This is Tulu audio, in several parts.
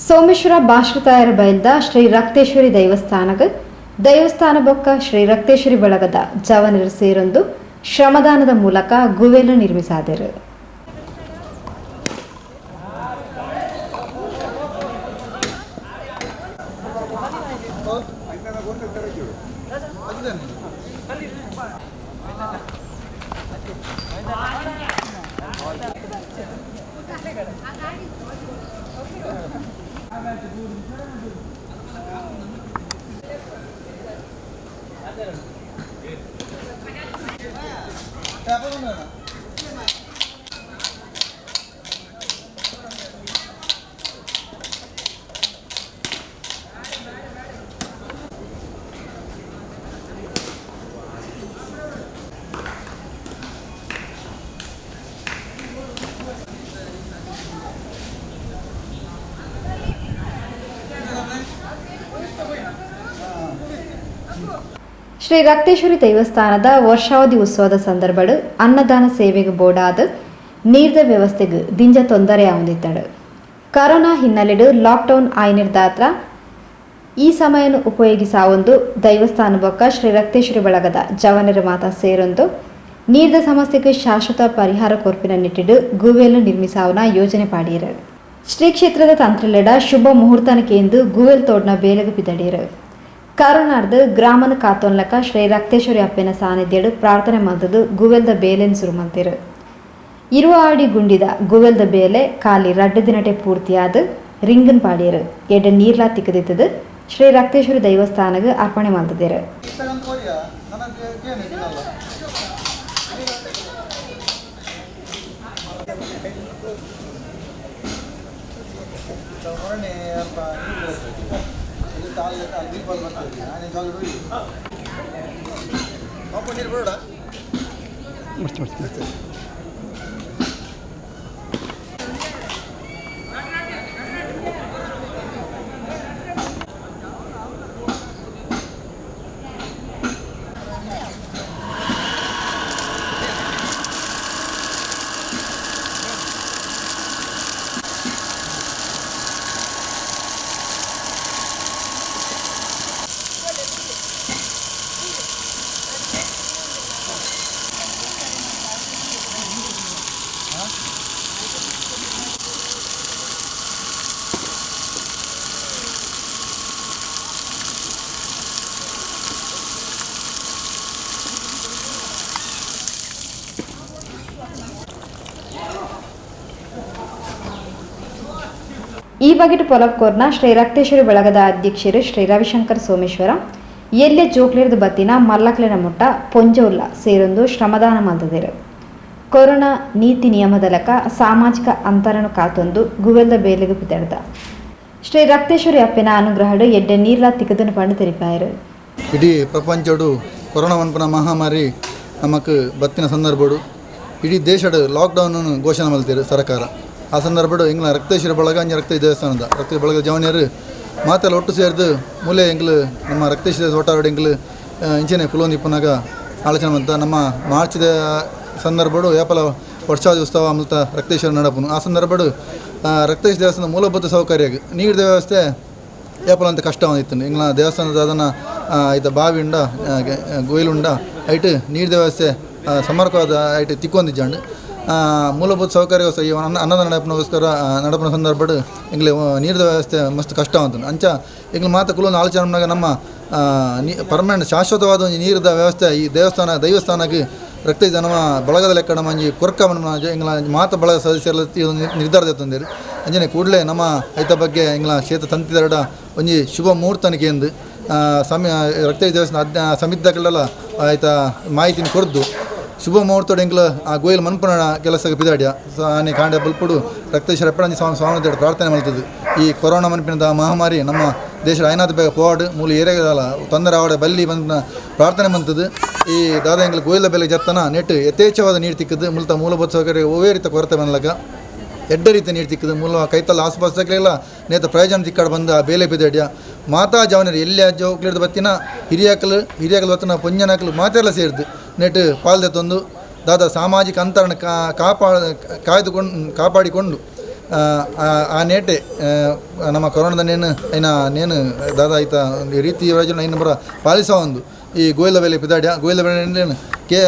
ಸೋಮೇಶ್ವರ ಭಾಷತಾಯರ ಬಯಲ್ದ ಶ್ರೀ ರಕ್ತೇಶ್ವರಿ ದೈವಸ್ಥಾನಗ ದೈವಸ್ಥಾನ ಬೊಕ್ಕ ಶ್ರೀ ರಕ್ತೇಶ್ವರಿ ಬಳಗದ ಜವನರು ಸೇರೊಂದು ಶ್ರಮದಾನದ ಮೂಲಕ ಗುವೆಲು ನಿರ್ಮಿಸಾದರು. ಶ್ರೀ ರಕ್ತೇಶ್ವರಿ ದೇವಸ್ಥಾನದ ವರ್ಷಾವಧಿ ಉತ್ಸವದ ಸಂದರ್ಭಡು ಅನ್ನದಾನ ಸೇವೆಗೆ ಬೋಡಾದ ನೀರ್ದ ವ್ಯವಸ್ಥೆಗೆ ದಿಂಜ ತೊಂದರೆ ಆವಂದಿತ್ತಡು. ಕರೋನಾ ಹಿನ್ನೆಲೆಡು ಲಾಕ್ಡೌನ್ ಆಯ್ನಿರ್ದಾತ್ರ ಈ ಸಮಯನು ಉಪಯೋಗಿಸಾವೊಂದು ದೈವಸ್ಥಾನ ಬೊಕ್ಕ ಶ್ರೀ ರಕ್ತೇಶ್ವರಿ ಬಳಗದ ಜವನರ ಮಾತಾ ಸೇರೊಂದು ನೀರ್ದ ಸಮಸ್ಯೆಗೆ ಶಾಶ್ವತ ಪರಿಹಾರ ಕೊರ್ಪಿನ ನಿಟ್ಟಿಡು ಗುವೆಲು ನಿರ್ಮಿಸಾವನ ಯೋಜನೆ ಪಾಡಿಯರು. ಶ್ರೀ ಕ್ಷೇತ್ರದ ತಂತ್ರಿಲೆಡ ಶುಭ ಮುಹೂರ್ತನಕ್ಕೆ ಎಂದು ಗುವೆಲ್ ತೋಡ್ನ ಬೇಲಗು ಪಿದಡಿಯರು. ಕರುನಾರ್ದು ಗ್ರಾಮನ ಕಾತೋನ್ಲಕ ಶ್ರೀ ರಕ್ತೇಶ್ವರಿ ಅಪ್ಪನ ಸಾನ್ನಿಧ್ಯಡು ಪ್ರಾರ್ಥನೆ ಮಲ್ತದು ಗುವೆಲ್ದ ಬೇಲೆನ್ ಸುರು ಮಲ್ತಿರು. ಇರುವ ಆಡಿ ಗುಂಡಿದ ಗುವೆಲ್ದ ಬೇಲೆ ಖಾಲಿ ರಡ್ಡು ದಿನಟೆ ಪೂರ್ತಿಯಾದ ರಿಂಗನ್ ಪಾಡಿಯರು. ಎಡ್ಡೆ ನೀರ್ಲಾ ತಿಕ್ಕದಿತ್ತದು ಶ್ರೀ ರಕ್ತೇಶ್ವರಿ ದೈವಸ್ಥಾನಗ ಅರ್ಪಣೆ ಮಲ್ತದಿರು. ಈ ಬಗೆಟ್ ಪೊಲಬ್ಕೋರ್ನ ಶ್ರೀ ರಕ್ತೇಶ್ವರಿ ಬಳಗದ ಅಧ್ಯಕ್ಷರು ಶ್ರೀ ರವಿಶಂಕರ್ ಸೋಮೇಶ್ವರ ಎಲ್ಲೆ ಜೋಕ್ಲಿರ್ದು ಬತ್ತಿನ ಮಲ್ಲಕ್ಲೆನ ಮುಟ್ಟ ಪೊಂಜೋಲ್ಲ ಸೇರೊಂದು ಶ್ರಮದಾನ ಮಲ್ತದಿರು. ಕೊರೋನಾ ನೀತಿ ನಿಯಮದಲಕ ಸಾಮಾಜಿಕ ಅಂತರನು ಕಾತೊಂದು ಗುವೆಲ್ದ ಬೇಲೆಗು ಪಿದಡ್ದ ಶ್ರೀ ರಕ್ತೇಶ್ವರಿ ಅಪ್ಪನ ಅನುಗ್ರಹಡು ಎಡ್ಡೆ ನೀರ್ಲಾ ತಿಕ್ಕದನು ಪಂಡು ತೆರಿಪಾಯರು. ಇಡೀ ಪ್ರಪಂಚಡು ಕೊರೋನಾ ವನ್ಪನ ಮಹಾಮಾರಿ ನಮಕ್ ಬತ್ತಿನ ಸಂದರ್ಭಡು ಇಡೀ ದೇಶಡು ಲಾಕ್ಡೌನ್ ಘೋಷಣೆ ಮಲ್ತಿರು ಸರ್ಕಾರ. ಆ ಸಂದರ್ಭಡು ಎಂಗ್ಲ ರಕ್ತೇಶ್ವರ ಬಳಗ ಅಂಜ ರಕ್ತೇಶ್ವರ ದೇವಸ್ಥಾನದ ರಕ್ತೇಶ್ವರ ಬಳಗ ಜವನಿಯರು ಮಾತೆಲ್ಲ ಒಟ್ಟು ಸೇರಿದು ಮೂಲೆ ಎಂಗ್ಲು ನಮ್ಮ ರಕ್ತೇಶ್ವರ ಒಟ್ಟಾರೋಡು ಎಂಗ್ಲು ಇಂಚನೆ ಕುಲೊಂದು ಇಪ್ಪನಾಗ ಆಲೋಚನೆ ಮಂತ ನಮ್ಮ ಮಾರ್ಚ್ದ ಸಂದರ್ಭಡು ಏಪಲ ವರ್ಷಾದಿ ಉತ್ಸವ ಅಮೃತ ರಕ್ತೇಶ್ವರ ನಡಪುನು. ಆ ಸಂದರ್ಭಡು ರಕ್ತೇಶ್ವರ ದೇವಸ್ಥಾನದ ಮೂಲಭೂತ ಸೌಕರ್ಯ ನೀರಿನ ವ್ಯವಸ್ಥೆ ಏಪಲ ಅಂತ ಕಷ್ಟ ಇತ್ತು. ಎಂಗ್ಲ ದೇವಸ್ಥಾನದ ಅದನ್ನು ಐತ ಬಾವಿ ಉಂಡ ಗೋಯಿಲುಂಡ ಐಟ್ ನೀರಿನ ವ್ಯವಸ್ಥೆ ಸಮರ್ಕವಾದ ಐಟ್ ತಿಕ್ಕೊಂದಿಜ್ಜಾಂಡು. ಮೂಲಭೂತ ಸೌಕರ್ಯಕ್ಕೋಸ್ಕರ ಈ ಅನ್ನದಾನ ನಡಪನಗೋಸ್ಕರ ನಡಪನ ಸಂದರ್ಭಡು ಎಂಗ್ಲೆ ನೀರಿನ ವ್ಯವಸ್ಥೆ ಮಸ್ತ್ ಕಷ್ಟ ಅಂತ ಅಂಚ ಎಂಗ್ಲ ಮಾತ ಕುಲೊಂದು ಆಲೋಚನೆ ನಮ್ಮ ಪರ್ಮನೆಂಟ್ ಶಾಶ್ವತವಾದ ಒಂಜಿ ನೀರಿನ ವ್ಯವಸ್ಥೆ ಈ ದೇವಸ್ಥಾನ ದೈವಸ್ಥಾನಕ್ಕೆ ರಕ್ತ ನಮ್ಮ ಬಳಗದ ಲೆಕ್ಕ ನಮ್ಮ ಒಂಜಿ ಕೊರ್ಕ ಎಂಗ್ಲ ಮಾತ ಬಳಗ ಸದಸ್ಯರ ನಿರ್ಧಾರ ತಂದಿರು. ಅಂಚನೆ ಕೂಡಲೇ ನಮ್ಮ ಐತ ಬಗ್ಗೆ ಎಂಗ್ಲ ಕ್ಷೇತ್ರ ತಂತಿದರಡ ಒಂಜಿ ಶುಭ ಮುಹೂರ್ತನಿಕೆ ಎಂದು ಸಮಯ ರಕ್ತ ದೇವಸ್ಥಾನ ಸಮಿತಿಗಳೆಲ್ಲ ಆಯ್ತ ಮಾಹಿತಿನ ಕೊರ್ದು ಶುಭ ಮುಹೂರ್ತಡು ಎಂಕ್ಲ ಆ ಗೋಯಿಲ್ ಮನ್ಪುನ ಕೆಲಸ ಪಿದಾಡ್ಯ ಆನೆ ಕಾಂಡೆ ಬಲ್ಪುಡು ರಕ್ತೇಶ್ವರ ಅಪ್ಪಣಂಜಿ ಸ್ವಾಮಿ ಸ್ವಾಮಿ ಪ್ರಾರ್ಥನೆ ಮಲ್ತದ್ದು. ಈ ಕೊರೋನಾ ಮನ್ಪಿನದ ಮಹಾಮಾರಿ ನಮ್ಮ ದೇಶದ ಐನಾಥ ಬೇಗ ಪೋವಾಡು ಮೂಲ ಏರಿಯಾಗಲ್ಲ ತೊಂದರೆ ಆವಡೆ ಬಲ್ಲಿ ಬಂದ ಪ್ರಾರ್ಥನೆ ಮಂತದ್ದು. ಈ ದಾದಾ ಎಂಗ್ಲ ಗೋಯಿಲ ಬೆಲೆ ಜತ್ತನ ನೆಟ್ಟು ಯಥೇಚ್ಛವಾದ ನೀರು ತಿಕ್ಕದು ಮುಲ್ತ ಮೂಲಭೂತ ಸೌಕರ್ಯ ಒವ್ವೇ ರೀತಿ ಕೊರತೆ ಬಂದ್ಲಕ ಎಡ್ಡ ರೀತಿ ನೀರು ತಿಕ್ಕದು ಮೂಲ ಕೈತಲ್ಲ ಆಸುಪಾಸಕ್ಕೆಲ್ಲ ನೇತ ಪ್ರಯೋಜನ ತಿಕ್ಕಾಡು ಬಂದ ಆ ಬೇಲೆ ಬಿದಡ್ಯ ಮಾತಾ ಜವನರು ಎಲ್ಲಿ ಜೋಕ್ಲಿಡ್ದು ಬತ್ತಿನ ಹಿರಿಯಾಕಲು ಹಿರಿಯಾಕಲು ಬತ್ತಿನ ಪೊಂಜನಾಕಲು ಮಾತೆಲ್ಲ ಸೇರಿದು ನೆಟ್ಟು ಪಾಲ್ದೆ ತಂದು ದಾದಾ ಸಾಮಾಜಿಕ ಅಂತರಣ ಕಾಪಾಡಿಕೊಂಡು ಆ ನೇಟೆ ನಮ್ಮ ಕೊರೋನಾದ ನೇನು ಐನ ನೇನು ದಾದ ಐತ ರೀತಿ ರಿವಾಜನ ಐನ ಬರ ಪಾಲಿಸ ಒಂದು ಈ ಗೋಯಿಲ ಬೆಲೆ ಪಿದಾಡ್ಯ ಗೋಯಿಲ ಬೆಲೆ ಕೆ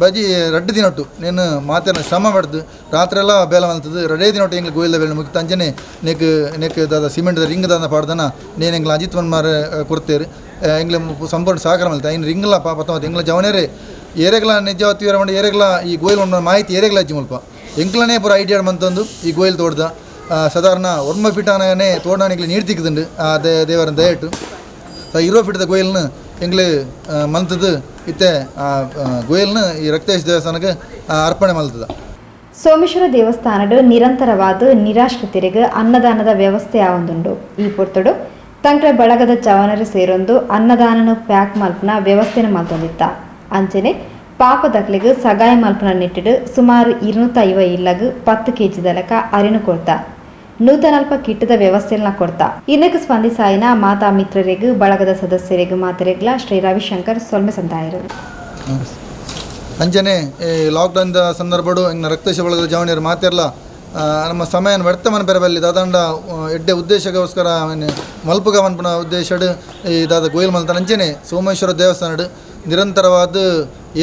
ಬಜಿ ರಡ್ಡು ದಿನೊಟ್ಟು ನೇನು ಮಾತೆನ ಶ್ರಮ ಪಡ್ದು ರಾತ್ರೆಲ್ಲ ಬೇಲೆ ಮಲ್ತದ್ದು ರಡೇ ದಿನೊಟ್ಟು ಎಂಗ್ಲ ಗೋಯಿಲ ಬೆಲೆ ಮುಗಿತು. ಅಂಚನೆ ನೆಕ್ ನೆಕ್ ದಾದ ಸಿಮೆಂಟ್ ರಿಂಗ್ ದಾದ ಪಾಡ್ದನ ನೇನು ಎಂಗ್ಲ ಅಜಿತ್ ಮನ್ಮಾರ್ ಕೊಡ್ತೇರು ಎಂಗ್ಲ ಸಂಪೂರ್ಣ ಸಹಕಾರ ಮಲ್ತ ಐನ್ ರಿಂಗ್ಲ ಪಾಪ ಎಂಗ್ಲ ಜವನೇರೆ ಏರೆಗ್ಲ ನಿಜವತ್ತು ಮಂಡ ಏರೆಗ್ಲ ಈ ಗೋಯಿಲ್ ಉಂಡ ಮಾಹಿತಿ ಏರೆಗ್ಲ ಅಜ್ಜಿ ಮುಲ್ಪ ಎಂಕ್ಲನೇ ಪೂರ ಐಡಿಯಾ ಮಂತಂದು ಈ ಗೋಯಿಲ್ ತೋಡ್ದ ಸಾಧಾರಣ ಒರ್ಮ ಫೀಟಾನೇ ತೋಡಾನಿಗ್ಲ ನೀರು ತಿಕ್ಕದುಂಡು ಆ ದೇವರನ್ನ ದಯಟ್ಟು 20 ಫೀಟ್ದ ಗೋಯಿಲ್ನ ಎಂಗ್ಲು ಮಲ್ತದ್ದು ಇತ್ತೆ ಗೋಯಿಲ್ನ ಈ ರಕ್ತೇಶ್ ದೇವಸ್ಥಾನಕ್ಕೆ ಅರ್ಪಣೆ ಮಲ್ತದ. ಸೋಮೇಶ್ವರ ದೇವಸ್ಥಾನಡು ನಿರಂತರವಾದ ನಿರಾಶ್ರಿತರಿಗೆ ಅನ್ನದಾನದ ವ್ಯವಸ್ಥೆ ಆವೊಂದುಂಡು. ಈ ಪೊರ್ತುಡು ತಂಕ್ರೆ ಬಳಗದ ಜವನರು ಸೇರೊಂದು ಅನ್ನದಾನನು ಪ್ಯಾಕ್ ಮಲ್ಪನ ವ್ಯವಸ್ಥೆನ ಮಲ್ತೊಂದಿತ್ತ. ಅಂಚನೆ ಪಾಪದಕ್ಲಿಗ್ ಸಗಾಯ ಮಲ್ಪನ ನಿಟ್ಟಿಡು ಸುಮಾರು 250 ಇಲ್ಲಗ್ 10 ಕೆಜಿ ದಲಕ ಅರಿನು ಕೊಡ್ತ 140 ಕಿಟ್ಟದ ವ್ಯವಸ್ಥೆನ ಕೊಡ್ತ. ಇದಕ್ಕೆ ಸ್ಪಂದಿಸಾಯಿನ ಮಾತಾ ಮಿತ್ರರಿಗೂ ಬಳಗದ ಸದಸ್ಯರಿಗೂ ಮಾತರಿಗ್ಲ ಶ್ರೀ ರವಿಶಂಕರ್ ಸೊಲ್ಮೆ ಸಂದಾಯರು. ಅಂಚನೆ ಲಾಕ್ಡೌನ್ ಸಂದರ್ಭಡು ಇಂಗ್ನ ರಕ್ತೇಶ ಬಳಗದ ಜವನಿಯರು ಮಾತೆರ್ಲ ನಮ್ಮ ಸಮಯನ ವ್ಯರ್ಥ ಮನ ಪೆರಬಲ್ಲಿ ದಾದಾಂಡ ಎಡ್ಡೆ ಉದ್ದೇಶಕ್ಕೋಸ್ಕರ ಮಲ್ಪುಗ ಮನ್ಪುನ ಉದ್ದೇಶಡ್ ಈ ದಾದ ಗೋಯಿಲ್ ಮಲ್ತನ. ಅಂಚನೆ ಸೋಮೇಶ್ವರ ದೇವಸ್ಥಾನಡ್ ನಿರಂತರವಾದ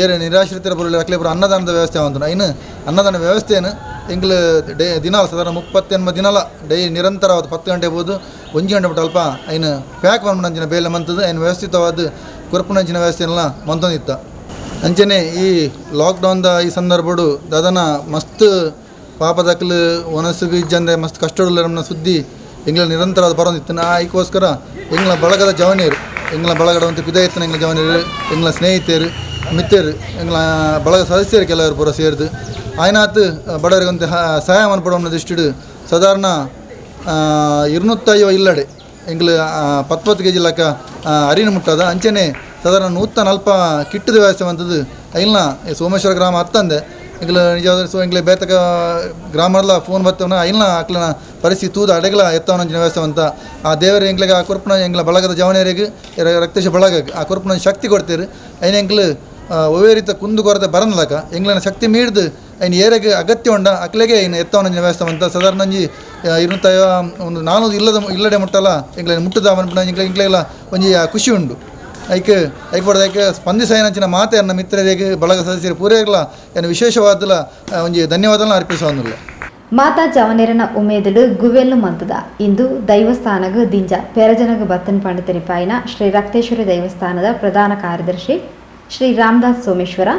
ಏರೆ ನಿರಾಶ್ರಿತರ ಬರುಳ್ಳಿ ಅಕ್ಲೇಪುರ ಅನ್ನದಾನದ ವ್ಯವಸ್ಥೆ ಆವಂತುಂಡು. ಐನು ಅನ್ನದಾನ ವ್ಯವಸ್ಥೆಯನ್ನು ಎಂಗ್ಲು ಡೇ ದಿನಾಲ ಸಾಧಾರಣ 38 ದಿನಾಲ ಡೈ ನಿರಂತರವಾದ 10 ಗಂಟೆ ಬೋದು 1 ಗಂಟೆ ಬಿಟ್ಟು ಅಲ್ಪ ಐನು ಪ್ಯಾಕ್ ಮನ್ಪುನಂಚಿನ ಬೇಲೆ ಮಂತದ್ದು ಐನು ವ್ಯವಸ್ಥಿತವಾದ ಕೊರ್ಪುನಂಚಿನ ವ್ಯವಸ್ಥೆಯೆಲ್ಲ ಮಂತೊಂದಿತ್ತ. ಅಂಚನೆ ಈ ಲಾಕ್ಡೌನ್ದ ಈ ಸಂದರ್ಭಡು ದಾದನ ಮಸ್ತ್ ಪಾಪದಕ್ಲು ಒನಸುಗು ಇಜ್ಜಂದೆ ಮಸ್ತ್ ಕಷ್ಟಡುಲ್ಲ ನಮ್ಮ ಸುದ್ದಿ ಎಂಗ್ಲ ನಿರಂತರವಾದ ಬರೋದಿತ್ತು. ನಾ ಐಕೋಸ್ಕರ ಎಂಗ್ಲ ಬಳಗದ ಜವನಿಯರು ಎಂಗ್ಲ ಬಳಗಡ ಒಂದು ಪಿದಾಯಿತ್ತನ ಎಂಗ್ಲ ಜವನಿಯರು ಎಂಗ್ಲ ಸ್ನೇಹಿತರು ಮಿತ್ರರು ಎಂಗ್ಲ ಬಳಗ ಸದಸ್ಯರು ಕೆಲವರು ಪೂರ ಸೇರ್ದು ಆಯ್ನಾತ್ ಬಡವರಿಗೆ ಒಂದು ಸಹಾಯ ಮನ್ಪಡೋನ ದೃಷ್ಟಿಡು ಸಾಧಾರಣ 250 ಇಲ್ಲಡೆ ಎಂಗ್ಲ 10 ಕೆ ಜಿ ಲೆಕ್ಕ ಅರಿನ ಮುಟ್ಟದ. ಅಂಚನೆ ಸಾಧಾರಣ 140 ಕಿಟ್ಟದ ವ್ಯವಸ್ಥೆ ಬಂತದ್ದು ಐಲ್ನ ಸೋಮೇಶ್ವರ ಗ್ರಾಮ ಹತ್ತಂದೆ ಎಂಗ್ಲ ನಿಜವಾದ ಸೊ ಎಂಗ್ಲ ಬೇತಕ ಗ್ರಾಮರ್ಲ ಫೋನ್ ಬತ್ತವನ ಐಲ್ನ ಅಕ್ಲನ ಪರಿಸ್ಥಿತಿ ತೂದ ಅಡೆಗಳ ಎತ್ತವನಂಚಿನ ವ್ಯವಸ್ಥೆ ಅಂತ ಆ ದೇವರ ಎಂಗ್ಲಿಗೆ ಆ ಕೊರ್ಪುನ ಎಂಗ್ಲ ಬಳಗದ ಜವನಿಯರಿಗೆ ರಕ್ತೇಶ ಬಳಗಕ್ಕೆ ಆ ಕೊರ್ಪುನ ಶಕ್ತಿ ಕೊಡ್ತೀರಿ. ಐನ ಎಂಗ್ಲು ಒವ್ವೇ ರೀತಿ ಕುಂದು ಕೊರತೆ ಬರನ್ಲಕ ಎಂಗ್ಲನ ಶಕ್ತಿ ಮೀಡ್ದು ಐನ್ ಏರೆಗೆ ಅಗತ್ಯ ಉಂಡ ಅಕ್ಲೆಗೆ ಐನು ಎತ್ತವನಂಚಿನ ವ್ಯವಸ್ಥೆ ಅಂತ ಸಾಧಾರಣ ಒಂಜಿ 250 ಒಂದು 400 ಇಲ್ಲಡೆ ಮುಟ್ಟಲ್ಲ ಎಂಗ್ಲ ಮುಟ್ಟದ ಮನ್ಪುನ ಎಂಗ್ಲ ಎಂಗ್ಲೆಲ್ಲ ಒಂಜಿ ಖುಷಿ ಉಂಡು. ಐಕ್ ಐಕ್ ಬಡ್ದು ಐಕ್ ಸ್ಪಂದಿಸಾಯನಂಚಿನ ಮಾತೆಯನ್ನ ಮಿತ್ರರಿಗೆ ಬಳಗ ಸದಸ್ಯರು ಪೂರೈರ್ಲ ಏನು ವಿಶೇಷವಾದಲ ಒಂಜಿ ಧನ್ಯವಾದలను ಅರ್ಪಿಸುವಂದಿಲ್ಲ. ಮಾತಾ ಜವನೇರನ ಉಮೇದುಡು ಗುವೆಲ್ಲು ಮಂತದ ಇಂದು ದೈವಸ್ಥಾನಗ ದಿಂಜ ಪೆರಜನಗ ಬತ್ತನ್ ಪಂಡಿತರಿಪಾಯಿನ ಶ್ರೀ ರಕ್ತೇಶ್ವರಿ ದೇವಸ್ಥಾನದ ಪ್ರಧಾನ ಕಾರ್ಯದರ್ಶಿ ಶ್ರೀ ರಾಮದಾಸ್ ಸೋಮೇಶ್ವರ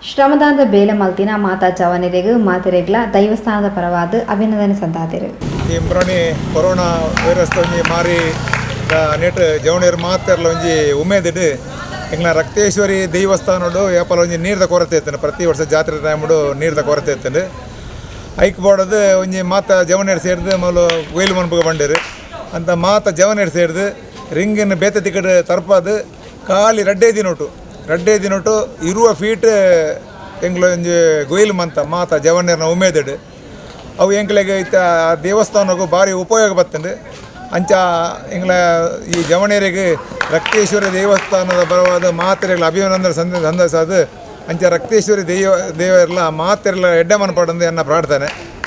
ಶ್ರಮದಾನದ ಬೇಲೆ ಮಲ್ತಿನ ಮಾತಾ ಜವನರಿಗೂ ಮಾತೆರೆಗ್ಲ ದೈವಸ್ಥಾನದ ಪರವಾದ ಅಭಿನಂದನೆ ಸಂದಾದಿರು. ಈ ಇಂಬ್ರಾಣಿ ಕೊರೋನಾ ವೈರಸ್ ಒಂಜಿ ಮಾರಿ ನೆಟ್ ಜವನೇರು ಮಾತೆರ್ಲ ಒಂಜಿ ಉಮೇದಿಡು ಎಂಗ್ಲ ರಕ್ತೇಶ್ವರಿ ದೇವಸ್ಥಾನಡು ಏಪಲ ಒಂಜಿ ನೀರ್ದ ಕೊರತೆ ಇತ್ತಂಡು. ಪ್ರತಿ ವರ್ಷ ಜಾತ್ರೆ ಟೈಮುಡು ನೀರ್ದ ಕೊರತೆ ಇತ್ತಂಡು. ಐಕ್ ಬೋಡದು ಒಂಜಿ ಮಾತ ಜವನೇರು ಸೇರ್ದು ಮೊದಲು ಗೋಯಿಲ್ ಮನ್ಪುಗ ಬಂಡೇರು ಅಂತ ಮಾತ ಜವನೇರು ಸೇರ್ದು ರಿಂಗಿನ ಬೇತೆ ತಿಕ್ಕಡು ತರ್ಪಾದು ಖಾಲಿ ರಡ್ಡೇ ದಿನೊಟು 20 ಫೀಟ್ ಎಂಗ್ಲ ಒಂಜಿ ಗೊಯ್ಲು ಮಂತ ಮಾತ ಜವನೇರ್ನ ಉಮೇದಿಡು ಅವು ಎಂಕ್ಲೆಗ್ ಇತ್ತ ದೇವಸ್ಥಾನಕ್ಕೂ ಭಾರಿ ಉಪಯೋಗ ಬತ್ತಂಡು. ಅಂಚ ಎಂಗ್ಲ ಈ ಜವನೇರಿಗೆ ರಕ್ತೇಶ್ವರಿ ದೇವಸ್ಥಾನದ ಬರವಾದ ಮಾತೆರೆಗಳ ಅಭಿನಂದನೆ ಸಂದರ್ಶಾದ ಅಂಚ ರಕ್ತೇಶ್ವರಿ ದೇವರೆಲ್ಲ ಮಾತೆರೆಲ್ಲ ಎಡ್ಡೆ ಮನಪಡಂದು ಎನ್ನ ಪ್ರಾರ್ಥನೆ.